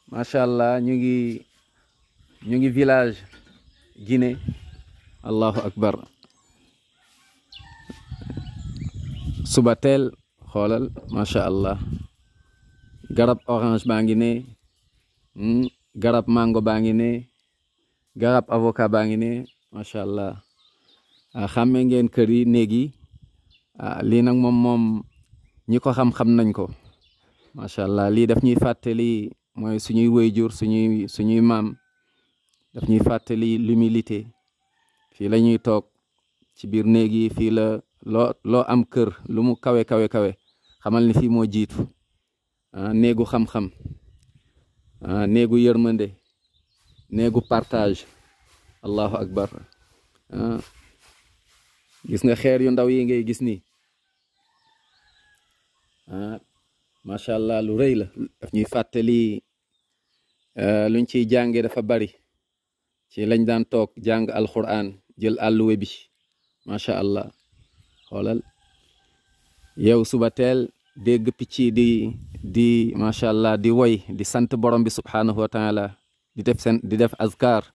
macha allah ñu ngi village Guinée. allahu akbar. suba teel xoolal macha allah garab orange baa ngi ne garab mango baa ngi ne garab avocat baa ngi ne macha allah. xàmme ngeen kër yi néeg yi lii nag moom ñi ko xam-xam nañ ko macha allah. lii daf ñuy fàttali mooy suñuy wayjur suñuy maam daf ñuy fàttali l'humilité. fii la ñuy toog ci biir néeg yi fii la loo am kër lu mu kawe xamal ni fii moo jiitu néegu xam-xam néegu yërmande néegu partage. allahu akbar. gis nga xeer yu ndaw yi ngay gis nii macha allah lu rëy la. daf ñuy fàttali luñ ciy jànge dafa bari. ci lañ daan toog jàng alquran jël àlluwe bi macha allah. xoolal yow suba teel dégg picc di macha allah di woy di sant borom bi subhanahu wa taala di def azkar